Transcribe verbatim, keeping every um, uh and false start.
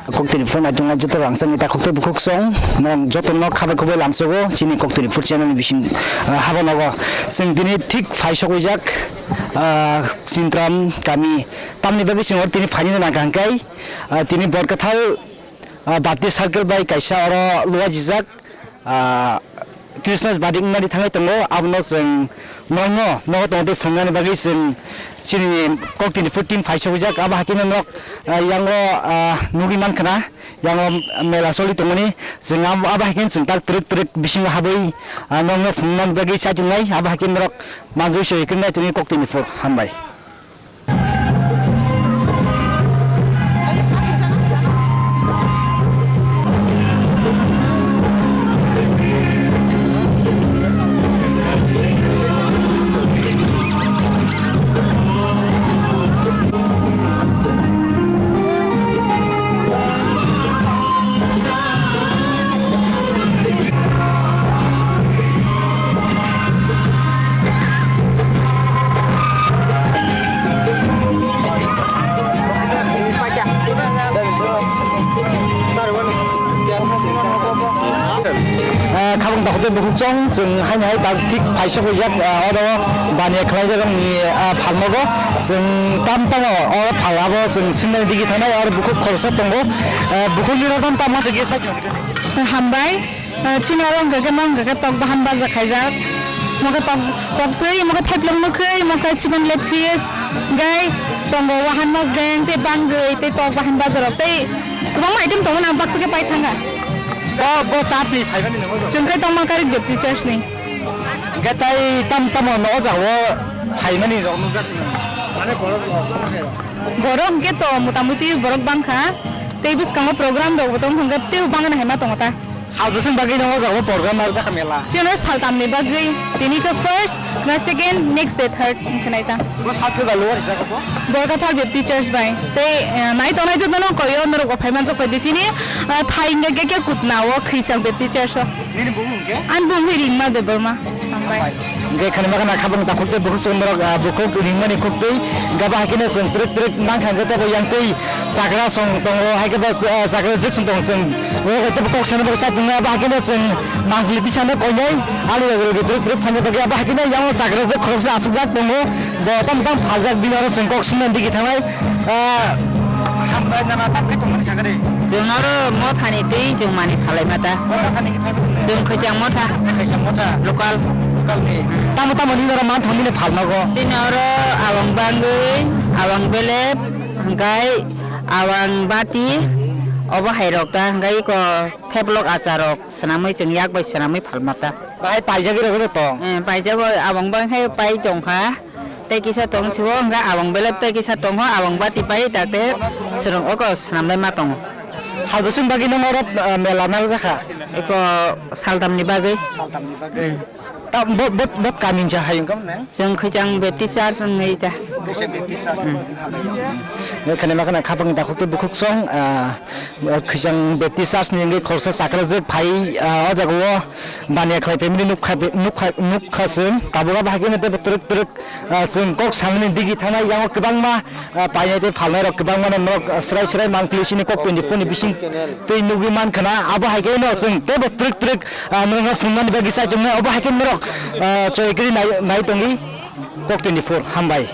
Kok tini phone naitongnai joto rangchakni takhuk tei bukhuk song, norok jotono khabai khubai lamsogo chini Kok tini phone channel ni bising, ah, habanogo. Chwng tini thik phai sokwijak, ah, Sintram kami. Tamni bagwi chwng oro tini phainani nangkha hwnkhe, ah, tini Borkathal, ah, Baptist Circle bai kaisa oro luajijak. Ah, Christmas badi wngmani thangwi tongo, abono chwng norno nogo tongtwi phunuknani bagwi chwng chini Kok tini phone team phai sokjak, abo haikhe norok, ah, yango, ah, nugwi mankha na, yango mela choli tongmani, chwng abo, abo haikhe chwng tak twrwk twrwk bisingo habwi, ah, norno phunuknani bagwi chaitongnai, abo haikhe norok manjui soi kwrwngnaitongwi Kok tini phone hambai. Ah, khabang takhuk tei bukhuk chwng, chwng haino hai tak thik phaisa huijak, ah, oro baniya khlaijak wngni, ah, phalnogo. Chwng tam tamo oro phalabo chwng singnani digi thanai, oro bukhuk khoroksa tongo. Ah, bukhukni rok tam tamo tigi sakhe. Hambai. Ah, chini oro wngkha khe, ma wngkha khe tok bahan baja khaijak. Mo khe tok, tok twi, mo khe thaiplwng mwkhwi, mo khe chicken leg piece, gai tongo wahan mosdeng, tei bangwi, tei tok bahan baja rok, tei kwbangma item tongo, ang baksa khe pai thangkha. Bo, bo church ni phaimani nangma jora? Chwng khe tongma karik Baptist church ni. Hwnkhe tai tam tamo no o jaga o phaimani rok nukjak nang? Mane borok rok, borok hwnkhe to motamuti borok bangkha, tei bwskango program rok bo tong hwnkhe tei bangani hai ma tongo ta. Sal bwswk bagwi no o jaga o program arwk jakha mela? Chwngno saltamni bagwi, tini khe first, na second, next day third wngkha nai ta. Bo sal thwiba luo rijak bo? Borkathal Baptist Church bai. Tei, eh, nai tongnai jotono koyo norok bo phai manjak pai di chini, eh, thai wngkha khe kutna o Khwisang Baptist Church o. Nini bumung hwnkhe? Ani bumung khe Ringma Debbarma. Hambai. Hwnkhe khani ma khana khabang takhuk tei bukhuk song norok, ah, bukhuk ringmani khuk twi. Hwnkhe abo hai kheno chwng twrwk twrwk mankha hwnkhe teibo yang twi. Chakra song tongo, hai khe bo, ah, chakra jwk song tongo chwng. Bo hai khe teibo kok sana bagwi chai tongo, abo hai khe no chwng mangpili tisano koinai, ali rok rw twrwk twrwk phaina bagwi, abo hai khe no yang o chakra jwk khoroksa achukjak tongo, bo tamo tamo phaljak, bini oro chwng kok swngnani digi thangnai, ah, hambai nana tam khe tongmani sakha de. Chwng oro mothani twi chwng mani phalai ma ta. Bo mothani khe phai chwng khaichang motha. Khaichang motha. Local. Local ni. Tamo tamo nini oro man thangmani phalmago. Chini oro awang bangwi, awang belep, hwnkhe awang bati, obo hai rok ta, hwnkhe eko theplok achar rok swnamwi chwng yak bai swnamwi phalma ta. Bahai paijagwi rok tong? Eh, paijago, abang bang hai pai tongkha. Tei kisa tong sibo hwnkhe abang belep tei kisa tongkha, abang bati pai ta tei swnam oko swnamlai ma tongo. Sal bwswk bagwi nang oro, eh, mela nang jakha? Eko saltamni bagwi. Saltamni bagwi. Hmm. Ta, bo, bo, bo kamin ja hai wngkha ne? Chwng Khwichang Baptist Church wngwi ta. Khwichang Baptist Church. Hmm. Khani ma khana khapang takhuk tei bukhuk song, ah, Khwichang Baptist Church ni wngwi khoroksa chakra jwk phai, ah, o jaga o baniya khlai phaimani nukha, nukha, nukha chwng. Tabuk abo hai khe no tei twrwk twrwk, ah, chwng kok sanani digi thangnai, yango kwbangma, ah, painai tei phalnai rok kwbangma no norok, ah, swrai swrai mangpili chini kok twenty four ni bising twi nugwi mankha na. Abo hai khe no chwng teibo twrwk twrwk, ah, norokno phunuknani bagwi chai tongnai. Abo hai khe norok, ah, choi kwrwi nai, nai tongwi kok twenty four. Hambai.